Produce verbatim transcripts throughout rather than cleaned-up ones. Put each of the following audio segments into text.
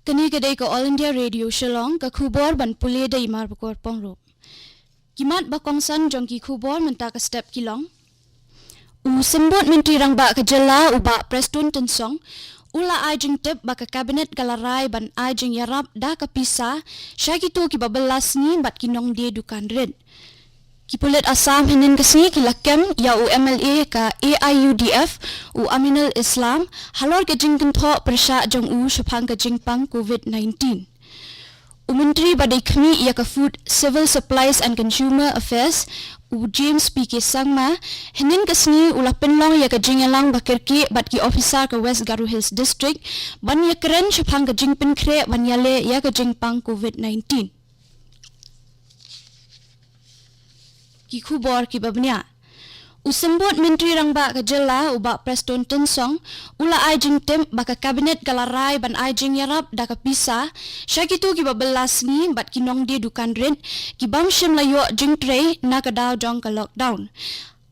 Kane ka dei ka All India Radio Shillong, ka khubor ban pule da i Marbakor Pongrup. Ki mat ba kongsan jong ki khubor mynta ka step ki long. U Symbud Myntri Rangbah ka jylla u Bah Prestone Tynsong u la ai jingtip ba ka Cabinet ka la rai ban ai jingïarap da ka pisa sha kito kiba bylla sngi bad ki nongdie dukan rit. Ki pulit Assam hynnin ka sngi ki la kem ïa u M L A ka A I U D F, u Aminul Islam, halor ka jingkynthoh pyrshah jong u shaphang ka jingpang COVID nineteen. U Myntri ba dei khmih ïa ka Food, Civil Supplies and Consumer Affairs, u James P K Sangma, hynnin ka sngi u la pynlong ïa ka jingïalang ba kyrkieh bad ki ophisar ka West Garo Hills District ban ïakren shaphang ka jingpynkhreh ban ïaleh ïa ka jingpang COVID nineteen. Ki khubor kiba bniah. U Symbud Myntri Rangbah ka jylla u Bah Prestone Tynsong u la ai jingtip ba ka Cabinet ka la rai ban ai jingïarap da ka pisa sha kito kiba bylla sngi bad ki nongdie dukan rit ki bym shym la ïoh jingtrei na ka daw jong ka lockdown.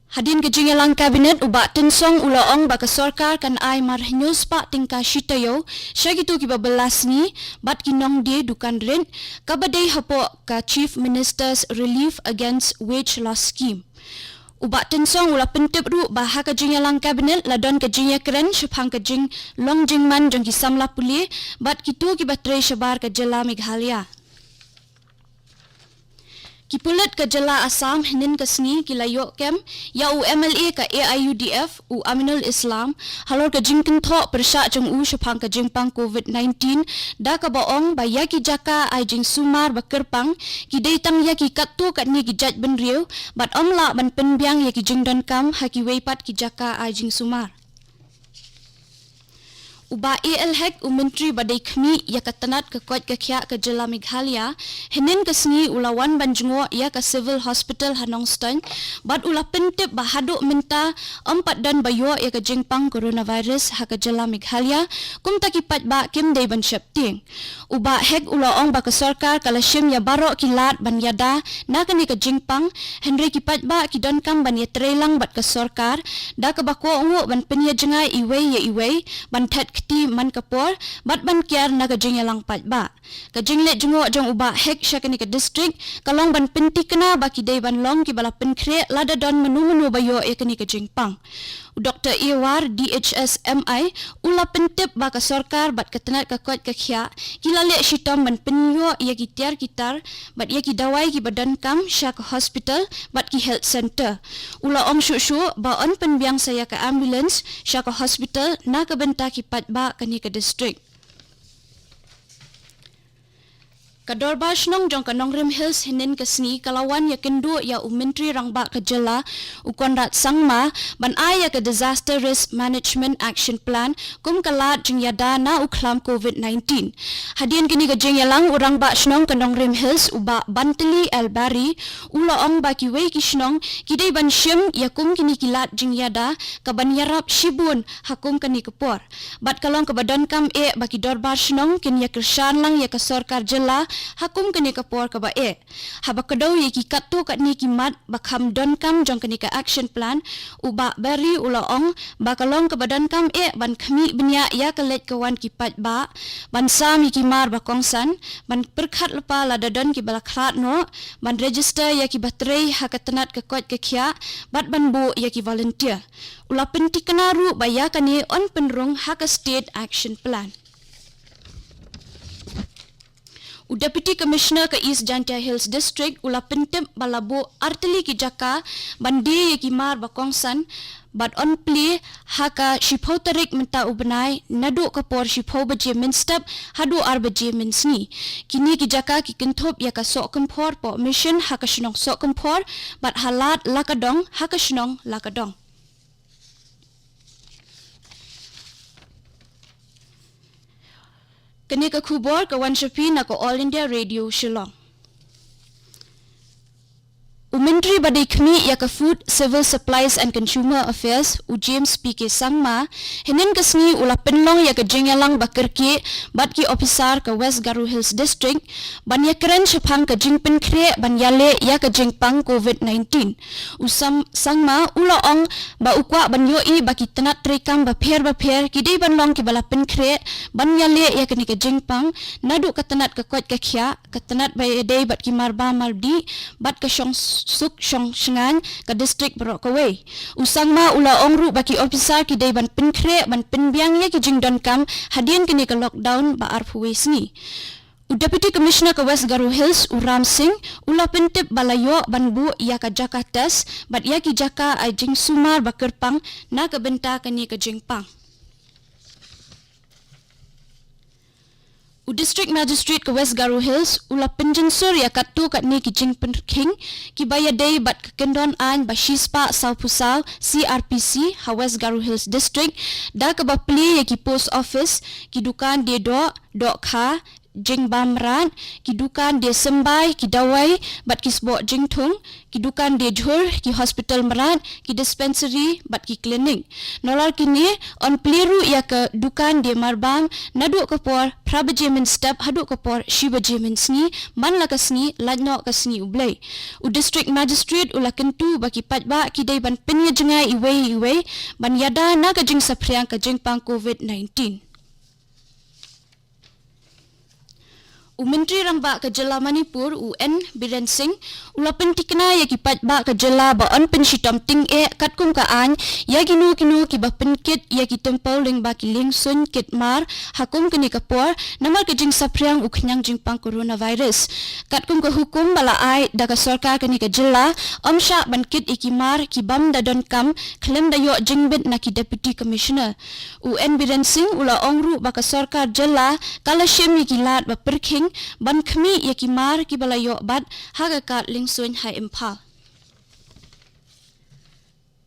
Hadien ka jingïalang Cabinet, u Bah Tynsong u la ong ba ka sorkar kan ai mar hynñiew spah tyngka shi taïew sha kito kiba bylla sngi bad ki nongdie dukan rit, kaba dei hapoh ka Chief Minister's Relief Against Wage Loss Scheme. U Bah Tynsong u la pyntip ruh ba ha ka jingïalang Cabinet la don ka jingïakren shaphang ka jinglong jingman jong ki samla pule bad kito kiba trei shabar ka jylla Meghalaya. Ki pulit ka jylla Assam hynnin ka sngi ki la ïoh kem ïa u M L A ka A I U D F, u Aminul Islam, halor ka jingkynthoh pyrshah jong u shaphang ka jingpang COVID nineteen, da kaba ong ba ïa ki jaka ai jingsumar ba kyrpang ki dei tang ïa ki katto katne ki jaitbynriew bad ym lah ban pynbiang ïa ki jingdonkam ha kiwei pat ki jaka ai jingsumar. U Bah A L Hek, u Myntri ba dei khmih ïa ka tnat ka koit ka khiah ka jylla Meghalaya, hynnin ka sngi u la wan ban jngoh ïa ka Civil Hospital ha Nongstoiñ bad u la pyntip ba haduh mynta ym pat don ba ïoh ïa ka jingpang coronavirus ha ka jylla Meghalaya, kumta ki paidbah kim dei ban sheptieng. U Bah Hek u la ong ba ka sorkar ka la shim ïa baroh ki lad ban ïada na kane ka jingpang, hynrei ki paidbah ki donkam ban ïatreilang bad ka sorkar da kaba kohnguh ban pynïajngai iwei ïa iwei, ban thet kti man ka por bad ban kiar na ka jingïalang paidbah. Ka jingleit jngoh jong u Bah Hek sha kane ka district ka long ban pynthikna ba ki dei ban long kiba la pynkhreh lada don mano mano ba ïoh ïa kane ka jingpang. U Doktor A War, D H S M I, u la pyntip ba ka sorkar bad ka tnat ka koit ka khiah ki la leh shitom ban pynïoh ïa ki tiar ki tar bad ïa ki dawai kiba donkam sha ka hospital bad ki health centre. U la ong shuh shuh ba yn pynbiang sa ïa ka ambulance sha ka hospital na ka bynta ki paidbah kane ka district. Ka Dorbar Shnong jong ka Nongrim Hills hynnin ka sngi ka la wan ïakynduh ïa u Myntri Rangbah ka jylla, u Conrad Sangma, ban ai ïa ka Disaster Risk Management Action Plan kum ka lad jingïada na u khlam COVID nineteen. Hadien kane ka jingïalang, u Rangbah Shnong ka Nongrim Hills, u Bah Bantylli L Barry, u la ong ba kiwei ki shnong ki dei ban shim ïa kum kine ki lad jingïada kaban ïarap shibun ha kum kane ka por. Bad ka long kaba donkam eh ba ki dorbar shnong kin ïakyrshan lang ïa ka sorkar jylla ha kum kane ka por kaba eh. Haba kdew ïa ki katto katne ki mat ba kham donkam jong kane ka action plan, u Bah Barry u la ong ba ka long kaba donkam eh ban khmih bniah ïa ka leit ka wan ki paidbah, ban sam ïa ki mar ba kongsan, ban pyrkhat lypa lada don kiba la khlad noh, ban register ïa kiba trei ha ka tnat ka koit ka khiah, bad ban buh ïa ki volunteer. U la pynthikna ruh ba ïa kane yn pynrung ha ka State Action Plan. U Deputy Commissioner ka East Jaintia Hills District u la pyntip ba la buh artylli ki jaka ban die ïa ki mar ba kongsan, bad yn plie ha ka shiphew tarik mynta u bnai, naduh ka por shiphew baje mynstep haduh ar baje mynsngi. Kine ki jaka ki kynthup ïa ka Sohkymphor Pop Mission ha ka shnong Sohkymphor, bad ha Lad Lakadong ha ka shnong Lakadong. Kane ka khubor ka wan sha phi na ka All India Radio Shillong. U Myntri Myntri ba dei khmih ïa ka Food, Civil Supplies and Consumer Affairs, u James P K Sangma, hynnin ka sngi u la pynlong ïa ka jingïalang ba kyrkieh bad ki ophisar ka West Garo Hills District, ban ïakren shaphang ka jingpynkhreh ban ïaleh ïa ka jingpang COVID nineteen. U Sam-, Sangma u la ong ba u kwah ban ïohi ba ki tnat treikam bapher bapher ki dei ban long kiba la pynkhreh ban ïaleh ïa kane ka jingpang, naduh ka tnat ka koit ka khiah, ka tnat ba ïadei bad ki marbam marbdieh, bad ka shong suk shong shngaiñ ka district baroh kawei. U Sangma u la ong ruh ba ki ophisar ki dei ban pynkhreh ban pynbiang ïa ki jingdonkam hadien kane ka lockdown ba arphew wei sngi. U Deputy Commissioner ka West Garo Hills, u Ram Singh, u la pyntip ba la ïoh ban buh ïa ka jaka test bad ïa ki jaka ai jingsumar ba kyrpang na ka bynta kane ka jingpang. U District Magistrate ka West Garo Hills u la pynjynsur ïa katto katne ki jingpyrkhing kiba ïadei bad ka kyndon aiñ ba shispah sawphew saw C R P C ha West Garo Hills District, da kaba plie ïa ki post office, ki dukan die doh, dohkha, jingbam mrad, ki dukan die symbai, ki dawai bad ki sboh jingthung, ki dukan die jhur, ki hospital mrad, ki dispensary bad ki clinic. Nalor kine, yn plie ruh ïa ka dukan die marbam naduh ka por phra baje mynstep haduh ka por shi baje mynsngi man la ka sngi lait noh ka sngi U Blei. U District Magistrate u la kyntu ba ki paidbah ki dei ban pynïajngai iwei iwei ban ïada na ka jingsaphriang ka jingpang COVID nineteen. U Myntri Rangbah ka Jylla Manipur, u N Biren Singh, u la pyntikna ïa ki paidbah ka jylla ba yn pynshitom tyngeh katkum ka aiñ ïa kino kino kiba pynkit ïa ki tympew lyngba ki liengsuiñ kit mar ha kum kane ka por, namar ka jingsaphriang u khñiang jingpang coronavirus. Katkum ka hukum ba la ai da ka sorkar kane ka jylla, ym shah ban kit ïa ki mar ki bym da donkam khlem da ïoh jingbit na ki Deputy Commissioner. U N Biren Singh u la ong ruh ba ka sorkar jylla ka la shim ïa ki lad ba pyrkhing ban khmih ïa ki mar kiba la ïoh bat ha ka kad liengsuiñ ha Imphal.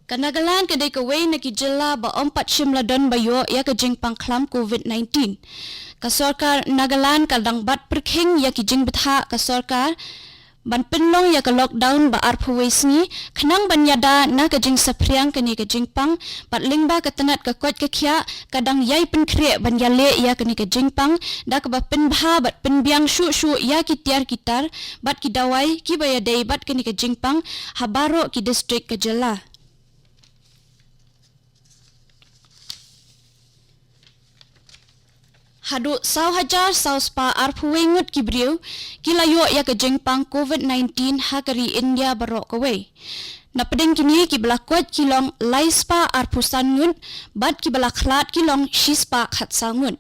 Ka Nagaland ka dei kawei na ki jylla ba ym pat shym la don ba ïoh ïa ka jingpang khlam COVID nineteen. Ka sorkar Nagaland ka dang bat pyrkhing ïa ki jingbthah ka sorkar ban pynlong ïa ka lockdown ba arphew wei sngi, khnang ban ïada na ka jingsaphriang kane ka jingpang, bad lyngba ka tnat ka koit ka khiah, ka dang ïai pynkhreh ban ïaleh ïa kane ka jingpang, da kaba pynbha bad pynbiang shuh shuh ïa ki tiar ki tar, bad ki dawai kiba ïadei bad kane ka jingpang, ha baroh ki district ka jylla. Haduh saw hajar saw spah arphew wei ngut ki briew ki la ïoh ïa ka jingpang COVID nineteen ha ka ri India baroh kawei. Napdeng kine kiba la koit ki long lai spah arphew san ngut, bad kiba la khlad ki long shi spah khatsaw ngut.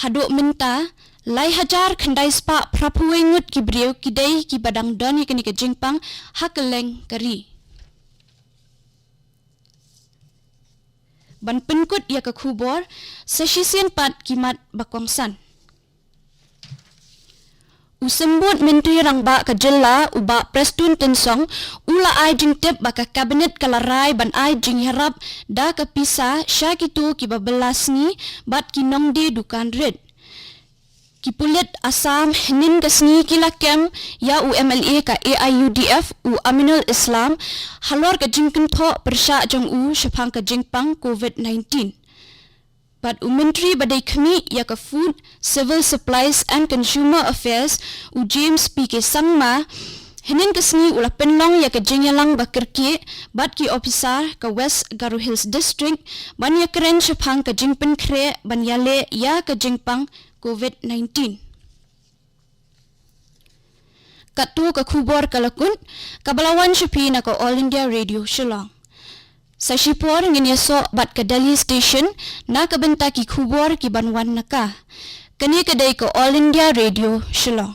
Haduh mynta, lai hajar khyndai spah phraphew wei ngut ki briew ki dei kiba dang don ïa kane ka jingpang ha kylleng ka ri. Ban pynkut ïa ka khubor, sa shisien pat ki mat ba kongsan. U Symbud Myntri Rangbah ka jylla, u Bah Prestone Tynsong, u la ai jingtip ba ka Cabinet ka la rai ban ai jingïarap da ka pisa sha kito kiba bylla sngi bad ki nongdie dukan rit. Ki pulit Assam hynnin ka sngi ki la kem ïa u M L A ka A I U D F, u Aminul Islam, halor ka jingkynthoh pyrshah jong u shaphang ka jingpang COVID nineteen. Bad u Myntri ba dei khmih ïa ka Food, Civil Supplies and Consumer Affairs, u James P K Sangma, hynnin ka sngi u la pynlong ïa ka jingïalang ba kyrkieh bad ki ophisar ka West Garo Hills District, ban ïakren shaphang ka jingpynkhreh ban ïaleh ïa ka jingpang COVID nineteen. Katto ka khubor ka la kut, kaba la wan sha phi na ka All India Radio Shillong. Sa shipor ngin ïasoh bad ka Delhi Station na ka bynta ki khubor kiban wan na ka. Kane ka dei ka All India Radio Shillong.